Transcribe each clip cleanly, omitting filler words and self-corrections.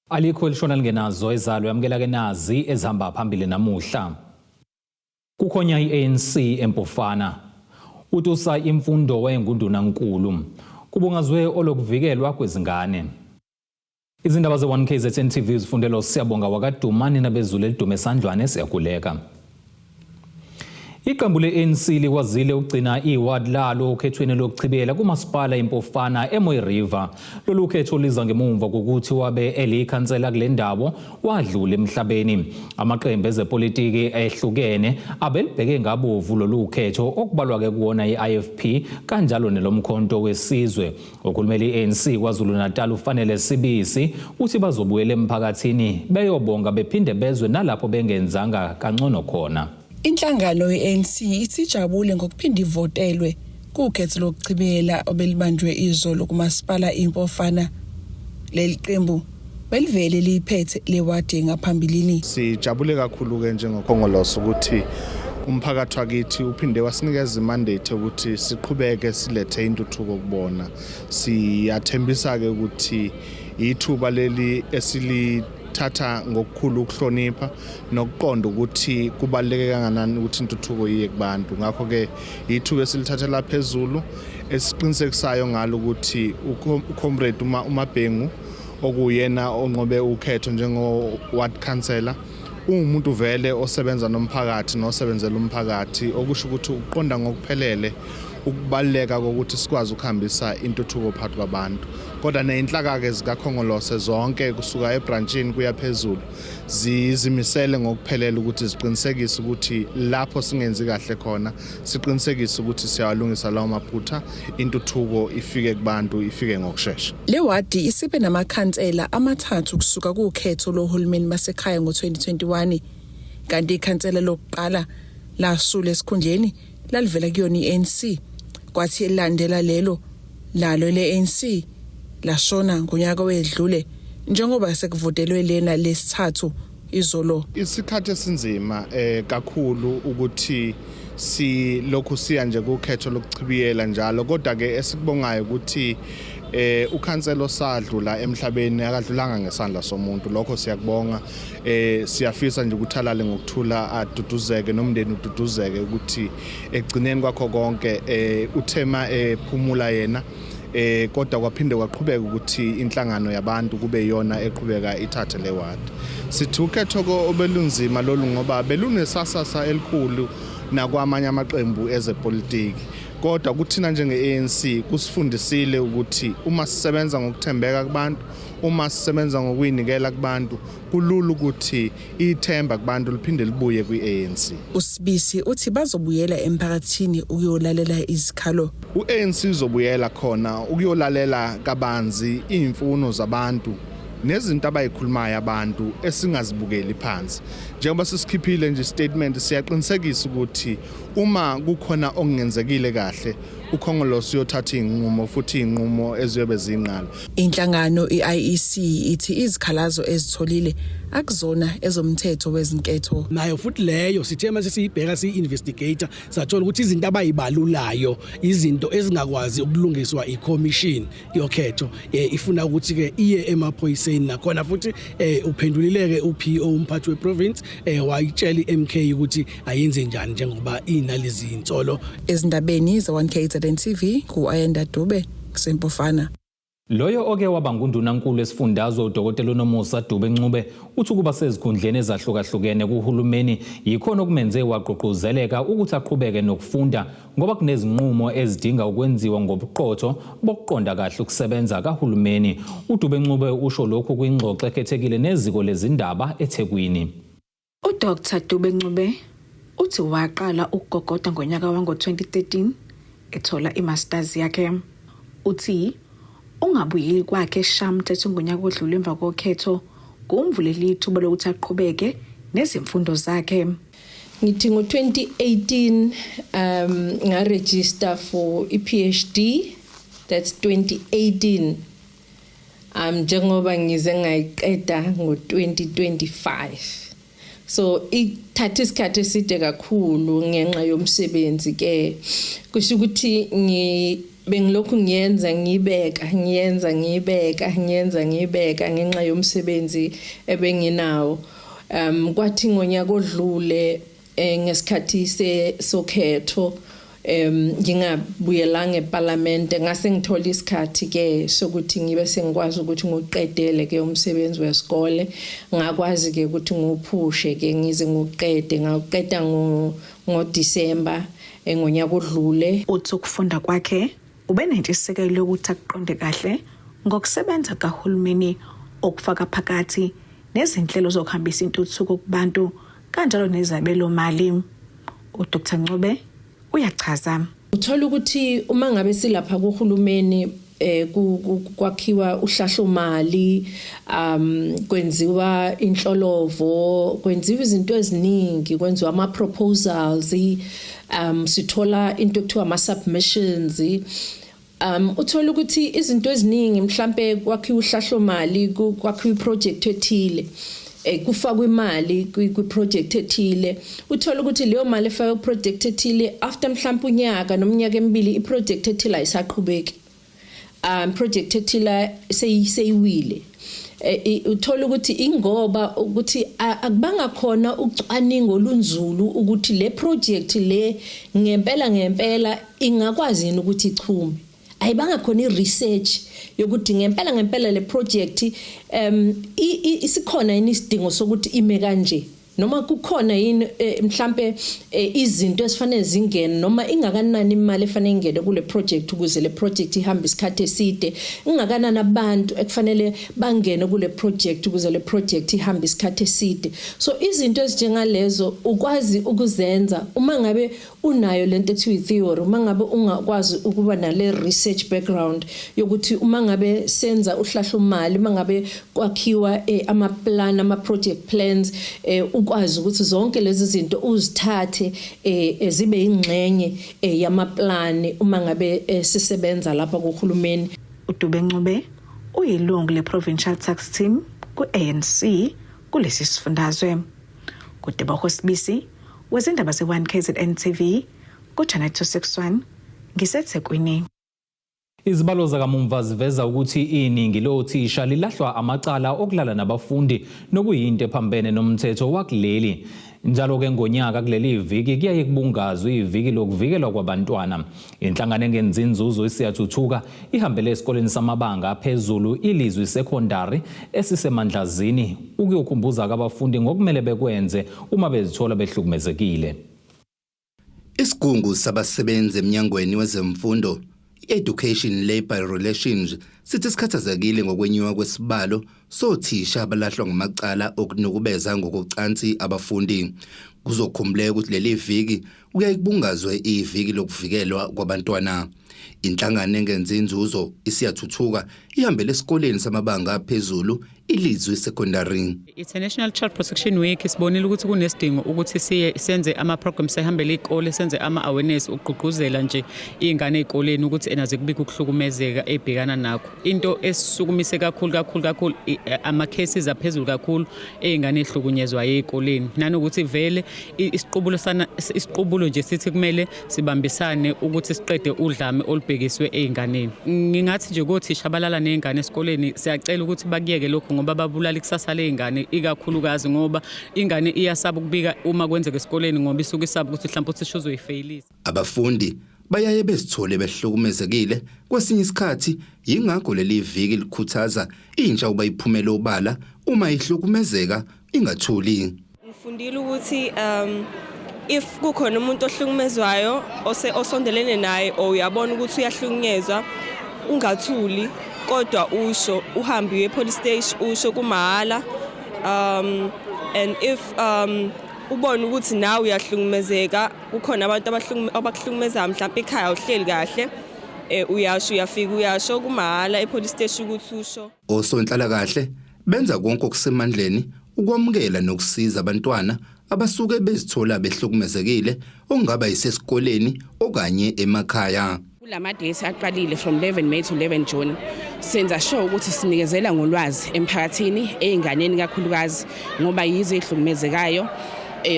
Alikho elishona lingenazo ezalo yamukela ke nazi ezihamba phambili namuhla. Kukhonya i-ANC eMpofana. Utusa imfundo wayengundunankulu. Kubungazwe olokuvikelwa kwezingane. Izindaba ze-1KZN TV zifundelwa uSiyabonga wakaDumani nabezulu elidume esandlwane siyakuleka. Iqembu le-ANC likwazile ukugcina iward lalo okhethweni lokuchibela kumasipala iMpofana eMooi River. Lolu khetho liza ngemumva kokuthi wabe eliyikhansela kule ndawo wadlula emhlabeni. Amaqembu ezepolitiki ehlukene abelibheke ngabovu lolu khetho okubalwa-ke kuwona i-IFP kanjalo nelomkhonto wesizwe. Okhulumela i-ANC KwaZulu-Natal uFanele Sibisi uthi bazobuyela emphakathini beyobonga bephinde bezwe nalapho bengenzanga kangcono khona. Inhlangano ye-ANC ithi ijabule ngokuphinde ivotelwe kukhetho lokuchibiyela obelibanjwe izolo kumasipala iMpofana. Leli qembu belivele liyiphethe le wadi ngaphambilini. Sijabule kakhulu-ke njengoKhongolose ukuthi umphakathi wakithi uphinde wasinikeza imandate ukuthi siqhubeke silethe intuthuko kubona. Siyathembisa-ke ukuthi ithuba leli esilithatha ngokukhulu ukuhlonipha nokuqonda ukuthi kubaluleke kangakanani ukuthi intuthuko iye kubantu. Ngakho-ke ithuba esilithathela phezulu esiqinisekisayo ngalo ukuthi uComrade uMabhengu okuyena onqobe ukhetho njengo-ward councillor ungumuntu vele osebenza nomphakathi nosebenzela umphakathi, okusho ukuthi uqonda ngokuphelele ukubaluleka kokuthi sikwazi ukuhambisa intuthuko phakathi kwabantu. Kodwa nezinhlaka-ke zikaKhongolose zonke kusuka ebrantshini kuya phezulu zizimisele ngokuphelele ukuthi ziqinisekise ukuthi lapho singenzi kahle khona siqinisekise ukuthi siyawalungisa lawo maphutha, intuthuko ifike kubantu, ifike ngokushesha. Le wadi isibe namakhansela amathathu kusuka kukhetho lohulumeni basekhaya ngo-2021, kanti ikhansela lokuqala lasula esikhundleni lalivela kuyona i-ANC, kwathi elilandela lelo nalo le-ANC lashona ngonyaka owedlule njengoba sekuvotelwe lena lesithathu izolo. Isikhathi esinzima kakhulu ukuthi silokhu siya nje kukhetho lokuchibiyela njalo, kodwa ke esikubongayo ukuthi ukhansela osadlula emhlabeni akadlulanga ngesandla somuntu. Lokho siyakubonga. Siyafisa nje ukuthi alale ngokuthula, aduduzeke nomndeni ududuzeke ukuthi ekugcineni kwakho konke uthema ephumula yena, kodwa kwaphinde kwaqhubeka ukuthi inhlangano yabantu kube iyona eqhubeka ithathe le ward. Sithi ukhetho obelunzima lolu ngoba belunesasasa elikhulu nakwamanye amaqembu ezepolitiki, kodwa kuthina njenge-ANC kusifundisile ukuthi uma sisebenza ngokuthembeka kubantu, uma sisebenza ngokuyinikela kubantu, kulula ukuthi ithemba kubantu liphinde libuye kwi-ANC. USibisi uthi bazobuyela emphakathini ukuyolalela izikhalo. U-ANC uzobuyela khona ukuyolalela kabanzi iy'mfuno zabantu nezinto abayikhulumayo abantu esingazibukeli phansi. Njengoba sisikhiphile nje statement, siyaqinisekisa ukuthi uma kukhona okungenzekile kahle, uKhongolose uyothatha iy'nqumo futhi iy'nqumo eziyobe ziyinqala. Inhlangano i-IEC ithi izikhalazo ezitholile akuzona ezomthetho wezinketho. Nayo futhi leyo sithe mase siyibheka siyi-investigator sathola ukuthi izinto abayibalulayo izinto ezingakwazi ukulungiswa i-commission yokhetho, ifuna ukuthi ke iye emaphoyiseni. Nakhona futhi uphendulileke uPO, umphathi weprovince, wayitshela iMK ukuthi ayenze njani njengoba inalezi insolo. Ezindabeni ze-1KZN TV ku-Ayanda Dube kuseMpofana. Loyo oke waba ngundunankulu esifundazwe uDokotela uNomusa Dube Ncube uthi ukuba sezikhundleni ezahlukahlukene kuhulumeni yikhona okumenze wagqugquzeleka ukuthi aqhubeke nokufunda ngoba kunezinqumo ezidinga ukwenziwa ngobuqotho bokuqonda kahle ukusebenza kahulumeni. UDube Ncube usho lokhu kwingxoxo ekhethekile neziko lezindaba eThekwini. UDr Dube Ncube uthi waqala ukugogoda ngonyaka wango-2013 ethola i-masters yakhe. Uthi ungabuyeli kwakhe eShayamthetho ngonyaka odlule emva kokhetho kumvulele ithuba lokuthi aqhubeke nezimfundo zakhe. Ngithi ngo-2018 ngaregister for i-PhD, that's 2018, njengoba ngize ngayiqeda ngo-2025, so ithatha isikhathi eside kakhulu ngenxa yomsebenzi ke. Kusho ukuthi Bengilokhu ngiyenza, ngiyibeka, ngiyenza, ngiyibeka, ngiyenza, ngiyibeka ngenxa yomsebenzi ebenginawo. Kwathi ngonyaka odlule, ngesikhathi sokhetho, ngingabuyelanga eParliament, ngase ngithola isikhathi ke sokuthi ngibe sengikwazi ukuthi ngiqedele ke umsebenzi wesikole. Ngakwazi ke ukuthi ngiwuphushe ke ngize ngiqede, ngawuqeda ngo December ngonyaka odlule. Uthi ukufunda kwakhe ube nentshisekelo yokuthi akuqonde kahle ngokusebenza kahulumeni, okufaka phakathi nezinhlelo zokuhambisa intuthuko kubantu kanjalo nezabelo mali. UDr Ncube uyachaza. Uthola ukuthi uma ngabe silapha kuhulumeni, kwakhiwa uhlahlomali, kwenziwa inhlolovo, kwenziwa izinto eziningi, kwenziwa ama proposals, sithola into ekuthiwa ama submissions. Uthola ukuthi izinto eziningi, mhlambe kwakhiwa uhlahlomali, kwakhiwa iproject ethile, kufakwa imali kwi project ethile. Uthola ukuthi leyo mali efakwe ku project ethile, after mhlawumbe unyaka nomnyaka emibili, iproject ethile ayisaqhubeki, project ethile seyiwile. Uthola ukuthi ingoba ukuthi akubanga khona ucwaningo olunzulu ukuthi le project le ngempela ngempela ingakwazi yini ukuthi ichume. Ayibanga khona i-research yokuthi ngempela ngempela le project isikhona yini isidingo sokuthi ime kanje, noma kukhona yini mhlambe izinto esifanele zingene, noma ingakanani imali efanele ingene kule project ukuze le project ihambe isikhathi eside, ingakanani abantu ekufanele bangene kule project ukuze le project ihambe isikhathi eside. So izinto ezinjengalezo ukwazi ukuzenza uma ngabe unayo lento ethiwa i-theory, uma ngabe ungakwazi ukuba nale research background yokuthi uma ngabe senza uhlahlomali, uma ngabe kwakhiwa ama plan, ama project plans, ukwazi ukuthi zonke lezi zinto uzithathe zibe ingxenye yama plan uma ngabe sisebenza lapha kuhulumeni. uDube Ncube uyilungu le-Provincial Task Team ku-ANC kulesi sifundazwe. KuDeboho Sibisi wezindaba ze-1 KZN TV ku-Channel 261, ngiseThekwini. Izibalo zakamumva ziveza ukuthi iningi lothisha lilahlwa amacala okulala nabafundi, nokuyinto ephambene nomthetho wakuleli. Njalo-ke ngonyaka kuleli viki kuyaye kubungazwe iviki lokuvikelwa kwabantwana. Inhlangano engenzi inzuzo iSiyathuthuka ihambele esikoleni samabanga aphezulu iLizwi Secondary esiseMandlazini ukuyokhumbuza abafundi ngokumele bekwenze uma bezithola behlukumezekile. Isigungu sabasebenzi eminyangweni wezemfundo, i-Education Labour Relations, sithi sikhathazekile ngokwenyuka kwesibalo sothisha abalahlwa ngamacala okunukubeza ngokocansi abafundi. Kuzokhumbuleka ukuthi leli viki kuyaye kubungazwe iviki lokuvikelwa kwabantwana. Inhlangano engenzi inzuzo iSiyathuthuka ihambele esikoleni samabanga aphezulu iLizwi Secondary. International Child Protection Week, sibonile ukuthi kunesidingo ukuthi siye senze ama programs, sehambele izikole, senze ama awareness ukugqugquzela nje izingane ezikoleni ukuthi ena zikubika ukuhlukumezeka ebhekana nakho. Into esisukumise kakhulu kakhulu kakhulu, ama cases aphezulu kakhulu ezingane ezihlukunyezwa ezikoleni, nanokuthi vele isiqubulo sana, isiqubulo nje sithi kumele sibambisane ukuthi siqede udlame olubhekiswe ezinganeni. Ngingathi nje kothisha abalala nezingane esikoleni, siyacela ukuthi bakuyeke lokho ngoba babulala ikusasa lezingane, ikakhulukazi ngoba ingane iyasaba ukubika uma kwenzeka esikoleni ngoba isuke isaba ukuthi mhlawumbe uthisha uzoyifeyilisa. Abafundi bayaye bezithole behlukumezekile kwesinye isikhathi, yingakho leli viki likhuthaza intsha uba iphumele obala uma ihlukumezeka, ingathuli. Ngifundile ukuthi if kukhona umuntu ohlukumezwayo osondelene naye or uyabona ukuthi uyahlukunyezwa, ungathuli kodwa usho, uhambe uye police station, usho kumahhala. And if ubona ukuthi nawe uyahlukumezeka, kukhona abantu abakuhlukumezayo, mhlawumbe ekhaya uhleli kahle, uyasho, uyafika uyasho kumahhala e-police station ukuthi usho. Osonhlalakahle benza konke okusemandleni ukwamukela nokusiza abantwana abasuke bezithola behlukumezekile, okungaba yisesikoleni okanye emakhaya. Kulama days aqalile from 11 May to 11 June, senza sure ukuthi sinikezela ngolwazi emphakathini, ey'nganeni kakhulukazi, ngoba yizo ey'hlukumezekayo.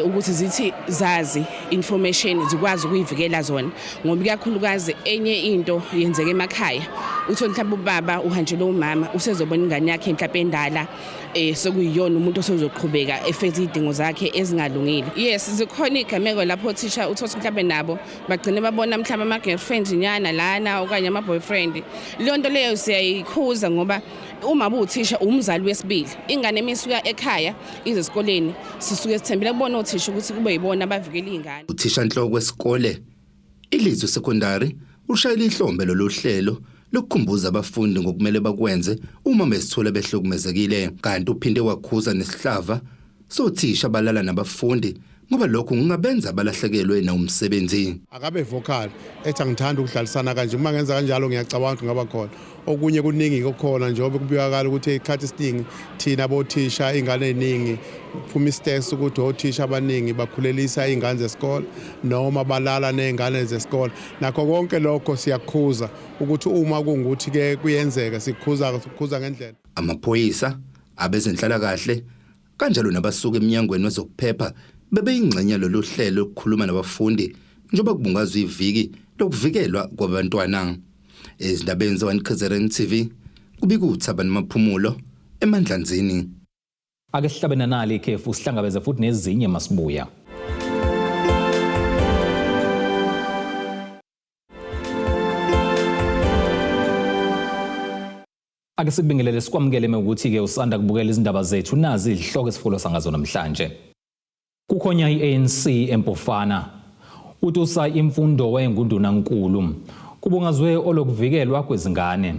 Ukuthi zithi zazi information zikwazi ukuyivikela zona, ngoba ikakhulukazi enye into yenzeka emakhaya, uthole mhlawumbe ubaba uhanjelwe umama, usezobona ingane yakhe mhlawumbe endala, sekuyiyona umuntu osezoqhubeka efeza izidingo zakhe ezingalungile. Yes, zikhona igameko lapho othisha uthola mhlawumbe nabo bagcine babona mhlawumbe ama-girlfriend nyana lana okanye ama-boyfriend. Leyo nto leyo siyayikhuza, ngoba uma buwuthisha umzali wesibili, ingane emisuka ekhaya ize esikoleni, sisuke sithembele kubona othisha ukuthi kube yibona abavikela iy'ngane. Uthishanhloko wesikole Ilizwe Secondary ushayela ihlombe lolu hlelo lokukhumbuza abafundi ngokumele bakwenze uma besithola behlukumezekile, kanti uphinde wakhuza nesihlava sothisha balala nabafundi ngoba lokhu kungabenza balahlekelwe nawumsebenzi. Akabe vocal ethi angithandi ukudlalisana kanje, uma ngenza kanjalo ngiyacabanga ukuthi ngaba khona okunye kuningi okukhona, njengoba kubikakala ukuthi isikhathi esiningi thina bothisha iy'ngane ey'ningi kuphuma isiteksi ukuthi othisha abaningi bakhulelisa iy'ngane zesikole noma balala ney'ngane zesikole. Nakho konke lokho siyakhuza ukuthi uma kungukuthi-ke kuyenzeka, sikhuza sikhuza ngendlela. Amaphoyisa, abezenhlalakahle kanjalo nabasuka eminyangweni wezokuphepha bebeyingxenye lolu hlelo lokukhuluma nabafundi njengoba kubungazwa iviki lokuvikelwa kwabantwana. Ezindabeni ze-1 KZN TV kubika uThabani Maphumulo eMandlanzini. Ake sihlabe nanali ikhefu, sihlangabeze futhi nezinye masibuya. Ake sikubingelele sikwamukele mewukuthi-ke usanda kubukela izindaba zethu, nazi izihloko esifulo sangazo namhlanje. Kukhonya i-ANC eMpofana. Utusa imfundo wayengundunankulu. Kubungazwe olokuvikelwa kwezingane.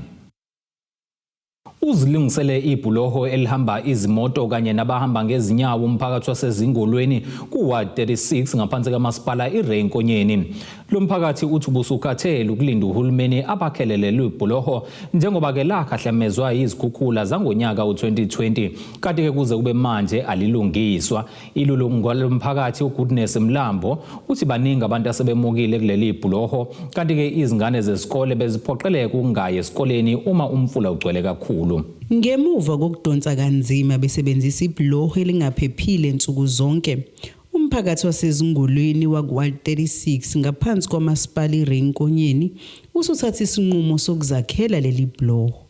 Uzilungisele ibhuloho elihamba izimoto kanye nabahamba ngezinyawo umphakathi waseZingolweni ku-Ward 36 ngaphansi kamasipala iRay Nkonyeni. Lo mphakathi uthi ubusukhathele ukulinda uhulumeni abakhelele lwebhuloho njengoba-ke lakhahlamezwa yizikhukhula zangonyaka u-2020, kanti-ke kuze kube manje alilungiswa. Ilungu lomphakathi uGoodness Mlambo uthi baningi abantu asebemukile kuleli bhuloho, kanti-ke izingane zesikole beziphoqeleka ukungayi esikoleni uma umfula ugcwele kakhulu. Ngemuva kokudonsa kanzima besebenzisa ibhuloho elingaphephile nsuku zonke, umphakathi waseZingolweni waku-Ward 36 ngaphansi kwaMasipala iRay Nkonyeni usuthathe isinqumo sokuzakhela leli bhuloho.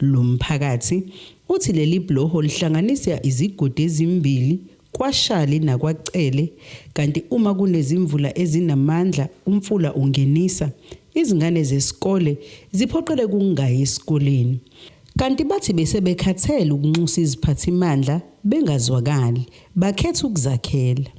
Lo mphakathi uthi leli bhuloho lihlanganisa izigodi ezimbili kwaShali nakwaCele, kanti uma kunezimvula ezinamandla umfula ungenisa, izingane zesikole ziphoqeleka ukungayi esikoleni. Kanti bathi besebekhathele ukunxusa iziphathimandla bengazwakali, bakhetha ukuzakhela.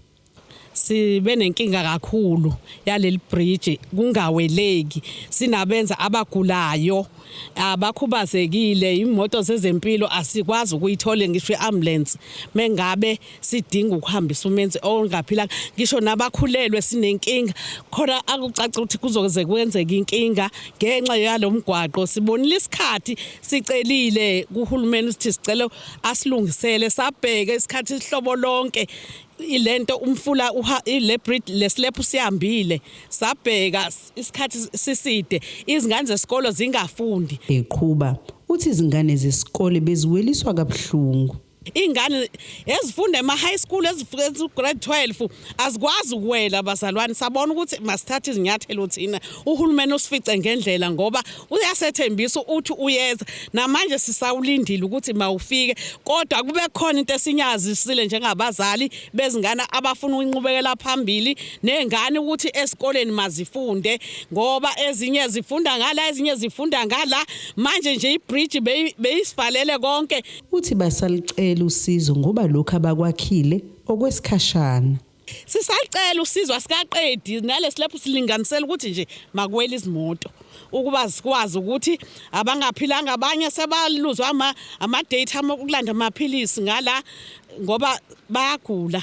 Sibe nenkinga kakhulu yaleli bridge kungaweleki, sinabenza abagulayo, abakhubazekile, imoto zezempilo asikwazi ukuyithola, ngisho iambulance mengabe sidinga ukuhambisa umenzi ongaphilanga, ngisho nabakhulelwe sinenkinga khona. Akucaca ukuthi kuzoze kwenzeka inkinga ngenxa yalomgwaqo. Sibonile isikhathi sicelile kuhulumeni ukuthi sicela asilungisele, sabheke isikhathi isihlobo lonke ilento umfula ile bridge leslab sihambile, sabheka isikhathi siside, izingane zesikolo zingafundi. Eqhuba uthi izingane zesikole beziweliswa kabuhlungu. Ingane ezifunda ema-high school, ezigrade 12 azikwazi ukuwela. Bazalwane, sabona ukuthi masithathe izinyathelo thina, uhulumeni usifice ngendlela, ngoba uyasethembisa uthi uyeza, namanje sisawulindile ukuthi mawufike, kodwa kube khona into esinyazisile njengabazali bezingane abafuna ukunqubekela phambili nengane ukuthi esikoleni mazifunde, ngoba ezinye zifunda ngala, ezinye zifunda ngala. Manje nje ibridge beyisivalele konke. Uthi basalicela usizo ngoba lokhu abakwakhile okwesikhashana. Sisacela usizo, asikaqedi nalesi lapho, silinganisela ukuthi nje makuwela izimoto ukuba sikwazi ukuthi abangaphilanga, abanye sebaluzwa ama-date okulanda amaphilisi ngala ngoba bayagula,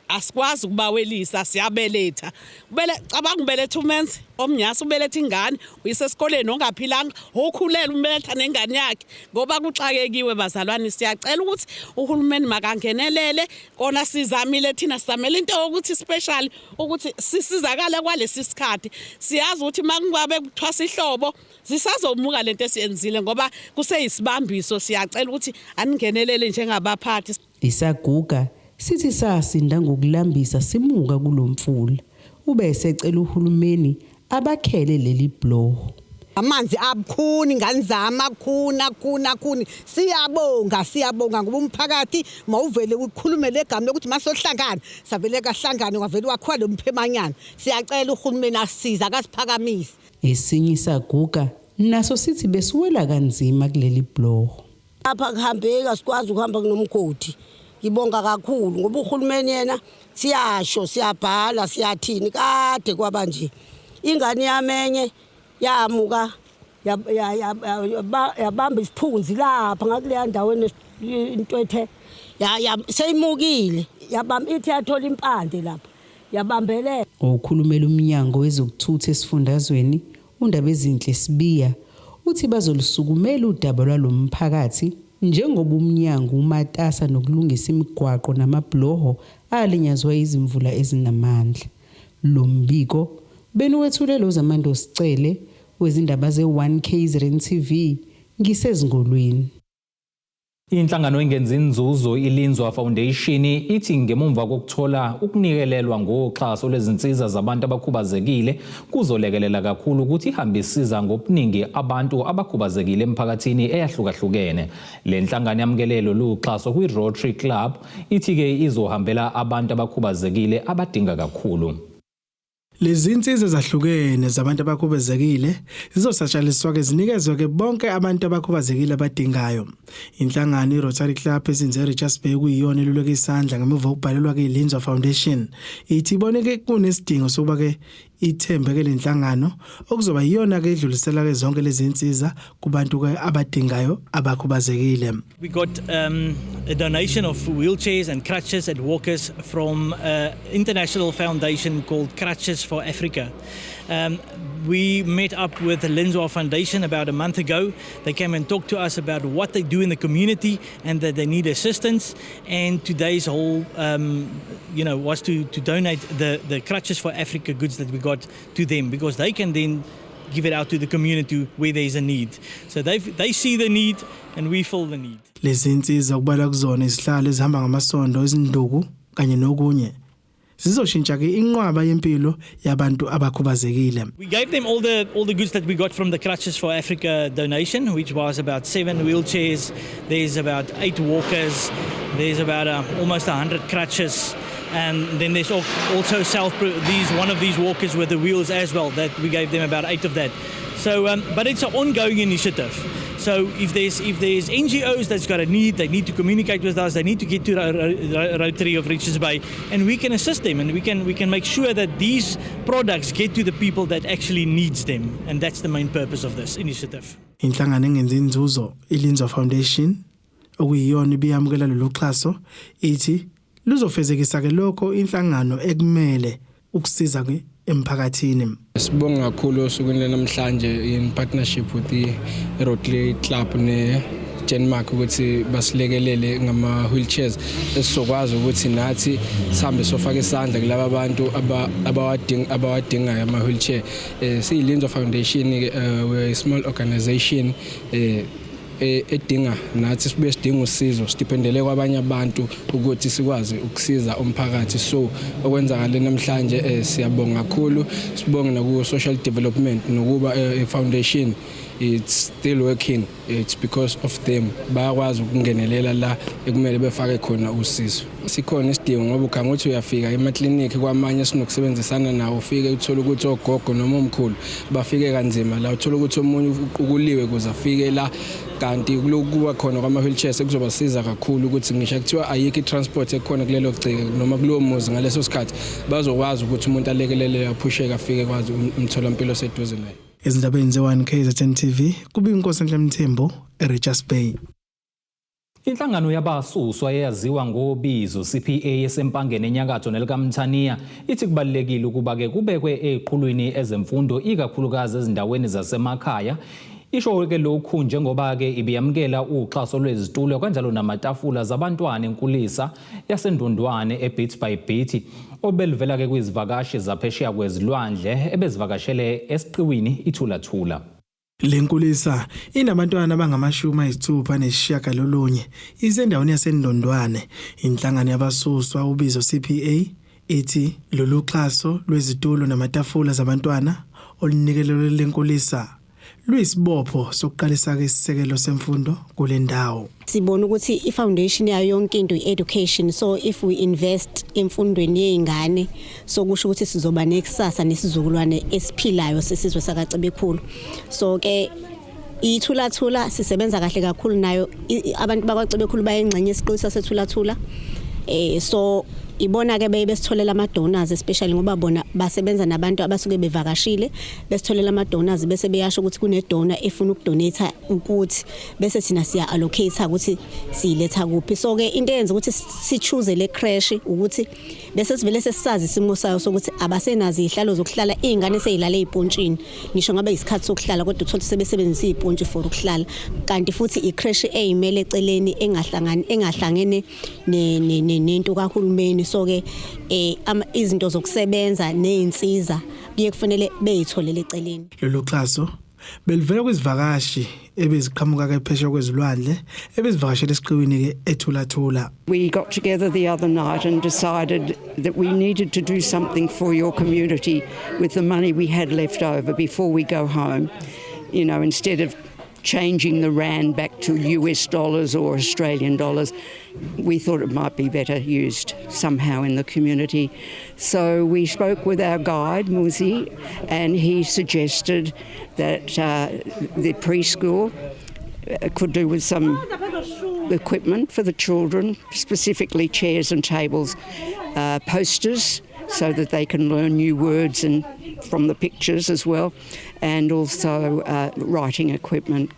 asikwazi ukubawelisa. Siyabeletha, ubele cabanga ubeletha umenzi omnyasa, ubeletha ingane uyise esikoleni ongaphilanga, okhulele, ubeletha nengane yakhe ngoba kuxakekiwe. Bazalwane, siyacela ukuthi uhulumeni makangenelele kona. Sizamile thina, sizamele into yokuthi special ukuthi sisizakale kwalesi sikhathi. Siyazi ukuthi makungabe kuthwasa ihlobo sisazomuka lento esiyenzile ngoba kuseyisibambiso. Siyacela ukuthi aningenelele njengabaphathi. Isaguga. Sithi sasinda ngokulambisa simuka kulo mfula. Ube esecela uhulumeni abakhele leli bhuloho. Amanzi abukhuni ngani zami, akhuni, akhuni, akhuni. Siyabonga, siyabonga ngoba umphakathi mawuvele ukhulume legama lokuthi masohlangana, savele kahlangana, kwavele wakhiwa lo mphemanyana. Siyacela uhulumeni asisize, akasiphakamise. Esinye isaguga naso sithi besiwela kanzima kuleli bhuloho. Lapha kuhambeki, asikwazi ukuhamba kunomgodi. Ngibonga kakhulu ngoba uhulumeni yena siyasho, siyabhala, siyathini kade kwaba nje. Ingane yami enye yamuka yabamba isiphunzi lapha ngakuleya ndawo into ethe seyimukile, yabamba ithi yathola impande lapha yabambelela. Okhulumela umnyango wezokuthutha esifundazweni uNdabezinhle Sibiya uthi bazolisukumela udaba lwalomphakathi njengoba umnyango umatasa nokulungisa imigwaqo namabhuloho alinyazwa izimvula ezinamandla. Lo mbiko beniwethule lo Zamando Sicele wezindaba ze-1 KZN TV ngisezingolweni. Inhlangano engenzi inzuzo iLinzwa Foundation ithi ngemumva kokuthola ukunikelelwa ngoxhaso lwezinsiza zabantu abakhubazekile kuzolekelela kakhulu ukuthi ihambe isiza ngobuningi abantu abakhubazekile emphakathini eyahlukahlukene. Le nhlangano yamukele lolu xhaso kwi-Rotary Club, ithi-ke izohambela abantu abakhubazekile abadinga kakhulu. Lezi zinsiza ezahlukene zabantu abakhubazekile zizosatshaliswa ke zinikezwe ke bonke abantu abakhubazekile abadingayo. Inhlangano iRotary Club ezinze eRichards Bay kuyiyona eluleka isandla ngemuva kokubhalelwa ke iLinzwa Foundation. Ithi ibone ke kunesidingo sokuba ke ithembe ke lenhlangano okuzoba iyona ke edlulisela ke zonke lezi zinsiza kubantu ke abadingayo abakhubazekile. We got a donation of wheelchairs and crutches and walkers from an international foundation called Crutches for Africa. We met up with the Linzwa Foundation about a month ago. They came and talked to us about what they do in the community and that they need assistance. And today's whole was to donate the Crutches for Africa goods that we got to them because they can then give it out to the community where there is a need. So they see the need and we fill the need. Lezi zinsiza kubalwa kuzona izihlalo ezihamba ngamasondo, izinduku kanye nokunye. Zizoshintsha ke inqwaba yempilo yabantu abakhubazekile. We gave them all the goods that we got from the Crutches for Africa donation, which was about seven wheelchairs. There's about eight walkers. There's about almost 100 crutches, and then there's also self these one of these walkers with the wheels as well. That we gave them about eight of that. So, but it's an ongoing initiative. So if there's NGOs that's got a need, they need to communicate with us. They need to get to the Rotary of Richards Bay, and we can assist them, and we can make sure that these products get to the people that actually needs them, and that's the main purpose of this initiative. Inhlangano engenzi inzuzo iLinzwa Foundation okuyiyona ibiyamukela lolu xhaso ithi luzofezekisa ke lokho inhlangano ekumele ukusiza ke emphakathini. Sibonga kakhulu osukwini namhlanje in partnership with the Rotary Club ne Denmark ukuthi basilekelele ngama wheelchairs esizokwazi ukuthi nathi sihambe sofaka isandla kulaba abantu abawadingayo ama wheelchair. SiyiLinzwa Foundation, we're a small organization edinga nathi sibuye sidinga usizo, sidependele kwabanye abantu ukuthi sikwazi ukusiza umphakathi. So okwenzakale namhlanje, siyabonga kakhulu, sibonge naku social development nokuba foundation it's still working, it's because of them. Bayakwazi ukungenelela la ekumele befake khona usizo. Sikhona isidingo ngoba ukhanga ukuthi uyafika emaklinikhi kwamanye sinokusebenzisana nawo, ufike uthola ukuthi ogogo noma omkhulu bafike kanzima la, uthola ukuthi omunye uqukuliwe ukuze afike la, kanti kuloku kuba khona kwama-wheelchairs kuzobasiza kakhulu ukuthi ngisho kuthiwa ayikho i-transport ekhona kulelo gceke noma kulowo muzi ngaleso sikhathi, bazokwazi ukuthi umuntu alekelele aphusheke afike kwazi umtholampilo oseduze naye. Ezindabeni ze-1 KZN TV kube inkosi Enhle Mthembu eRichards Bay. Inhlangano yabasuswa eyaziwa ngobizo CPA esempangeni enyakatho nelikaMthaniya ithi kubalulekile ukuba ke kubekwe eqhulwini ezemfundo, ikakhulukazi ezindaweni zasemakhaya. Isho ke lokhu njengoba ke ibiyamukela uxhaso lwezitulo kanjalo namatafula zabantwana enkulisa yaseNdondwane eBit by Bit obelivela ke kwizivakashi zaphesheya kwezilwandle ebezivakashele esiqiwini iThulathula. Lenkulisa inabantwana abangama-69 isendaweni yaseNdondwane. Inhlangano yabasuswa ubizo CPA ithi lolu xhaso lwezitulo namatafula zabantwana olunikelelwe lenkulisa luyisibopho sokuqalisa isisekelo semfundo kule ndawo. Sibona ukuthi i-foundation yayo yonke into i-education, so if we invest emfundweni yey'ngane, so kusho ukuthi sizoba nekusasa nesizukulwane esiphilayo sesizwe sakaCebekhulu. So ke iThulathula sisebenza kahle kakhulu nayo, abantu bakwaCebekhulu bayengxenye esiqisi saseThulathula, so ibona ke beye besitholela ama donors, especially ngoba bona basebenza nabantu abasuke bevakashile, besitholela ama donors bese beyasho ukuthi kune donor efuna ukudonate, ukuthi bese thina siya allocate ukuthi siyiletha kuphi. So ke into eyenza ukuthi si choose le creche ukuthi bese sivele sesisazi isimo sayo sokuthi abasenazi izihlalo zokuhlala, izingane sezilala ezipontshini, ngisho ngabe isikhathi sokuhlala kodwa uthola sebesebenzisa izipontshi for ukuhlala. Kanti futhi i-creche eyimele eceleni engahlangene nento kahulumeni, so ke izinto zokusebenza nezinsiza kuye kufanele beyitholele eceleni. Lolu xhaso belivela kwizivakashi ebeziqhamuka ke phesheya kwezilwandle ebezivakashela esiqiwini ke eThulathula. We got together the other night and decided that we needed to do something for your community with the money we had left over before we go home. Instead of changing the rand back to US dollars or Australian dollars, we thought it might be better used somehow in the community. So we spoke with our guide, Muzi, and he suggested that the preschool could do with some equipment for the children, specifically chairs and tables, posters so that they can learn new words and from the pictures as well, and also writing equipment,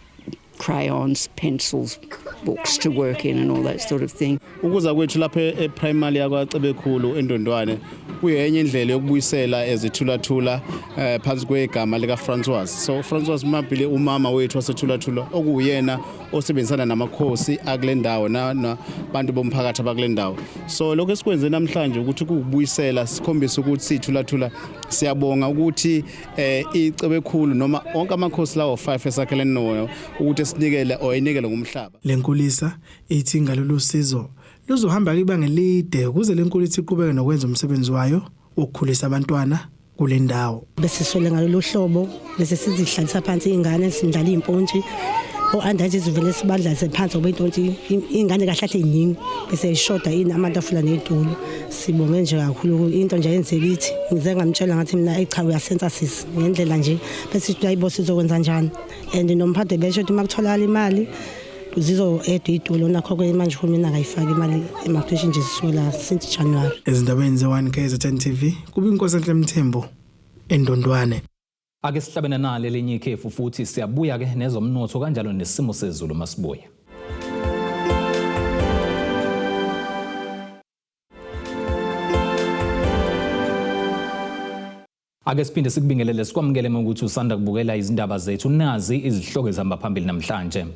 crayons, pencils, books to work in and all that sort of thing. Ukuza kwethu lapha e-primary yakwaCebekhulu eNdondwane kuyenye indlela yokubuyisela ezithulathula phansi kwegama lika Francois. So Francois Mabhile, umama wethu waseThulathula, okuyena osebenzisana namakhosi akule ndawo nabantu bomphakathi abakule ndawo. So lokho esikwenze namhlanje ukuthi ukubuyisela, sikhombise ukuthi sithulathula siyabonga ukuthi iCebekhulu noma onke amakhosi lawo 5 esakhelene nawo ukuthi sinikele or inikele ngomhlaba. Lenkulisa ithi ngalolu sizo luzohamba ibanga elide ukuze lenkulisa iqhubeke nokwenza umsebenzi wayo wokukhulisa abantwana kule ndawo. Bese siswele ngalolu hlobo, bese sizihlalisa phansi izingane, sindlala impontshi o-andathi, sivele sibadlalise phansi ngoba intontshi iy'ngane kahle kahle y'ningi, bese ishoda ini amatafula ney'tulo. Sibonge nje kakhulu into nje yenzekithi. Ngize ngamtshela ngathi mina, eyi cha, uyasensa sisi ngendlela nje, bese sithi hayibo, sizokwenza njani? And nomphathi besho ukuthi uma kutholakala imali zizo-edwa iy'tulo. Nakho-ke manje uhulumeni akayifaki imali emakhreshi nje zisukela since January. Ezindabeni ze-1 KZN TV, kuba iNkosi Mthembu eNdondwane. Ake sihlabene nale lenye ikhefu futhi siyabuya ke nezomnotho kanjalo nesimo sezulu masibuya. Ake siphinde sikubingelele, sikwamukele ukuthi usanda kubukela izindaba zethu. Nazi izihloko ezihamba phambili namhlanje.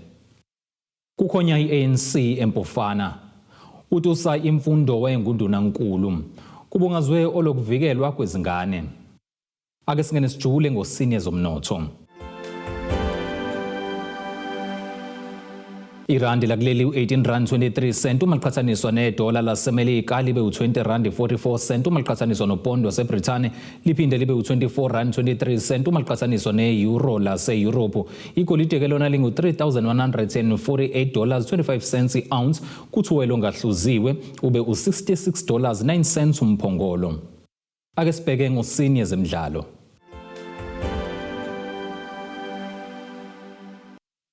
Kukhonya i-ANC eMpofana. Utusa imfundo wayengundunankulu. Kubungazwe olokuvikelwa kwezingane. Ake singene sijule ngosini zomnotho. Irandi lakuleli u-18 rand 23 cent uma liqhathaniswa nedola laseMelika, libe u-20 rand 44 cent uma liqhathaniswa nopondo waseBrithani, liphinde libe u-24 rand 23 cent uma liqhathaniswa ne-euro lase-Europe. Igolide ke lona lingu-3148 dollars 25 cents i-ounce, kuthi ongahluziwe ube u-66 dollars 9 cents umphongolo. Ake sibheke ngosini yezemidlalo.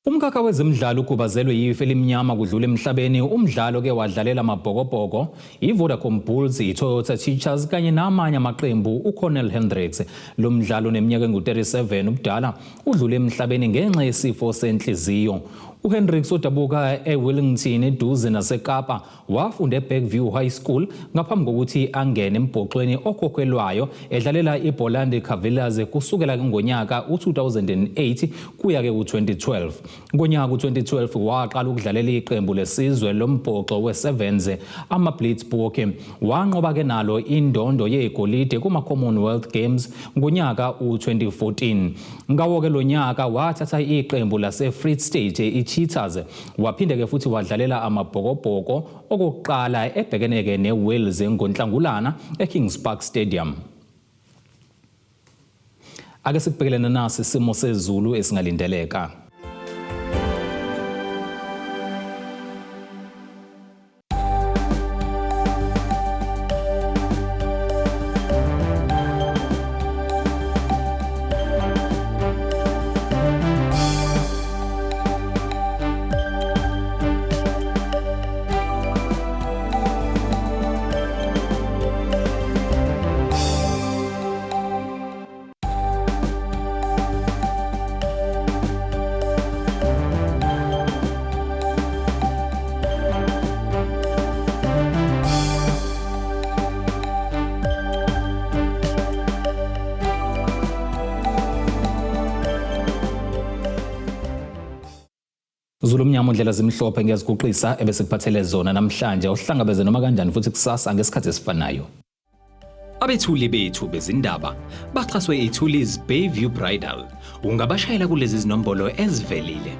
Umkhakha wezemidlalo ugubazelwe yifu elimnyama kudlula emhlabeni umdlalo ke wadlalela amabhokobhoko, i-Vodacom Bulls, i-Toyota Teachers kanye namanye amaqembu, uCornel Hendricks. Lo mdlalo neminyaka engu-37 ubudala udlule emhlabeni ngenxa yesifo senhliziyo. UHendricks odabuka eWellington eduze naseKapa wafunda eBergview High School ngaphambi kokuthi angene embhoxweni okhokhelwayo edlalela iBoland Cavaliers kusukela ngonyaka u-2008 kuya ke ku-2012. Ngonyaka u-2012 waqala ukudlalela iqembu lesizwe lombhoxo we-Sevens ama-Blitzbokke. Wanqoba ke nalo indondo yegolide kuma-Commonwealth Games ngonyaka u-2014. Ngawo-ke lo nyaka wathatha iqembu lase-Free State i-Cheetahs waphinde-ke futhi wadlalela amabhokobhoko okokuqala ebhekene-ke ne-Wales ngoNhlangulana e-Kings Park Stadium. Ake sikubhekelene nasi isimo sezulu esingalindeleka. Zulu mnyama ndlela zimhlophe ngiyaziguqisa ebesikuphathele zona namhlanje uhlangabeze noma kanjani futhi kusasa ngesikhathi esifanayo. Abethuli bethu bezindaba baxhaswe iThulis Bayview Bridal. Ungabashayela kulezi zinombolo ezivelile.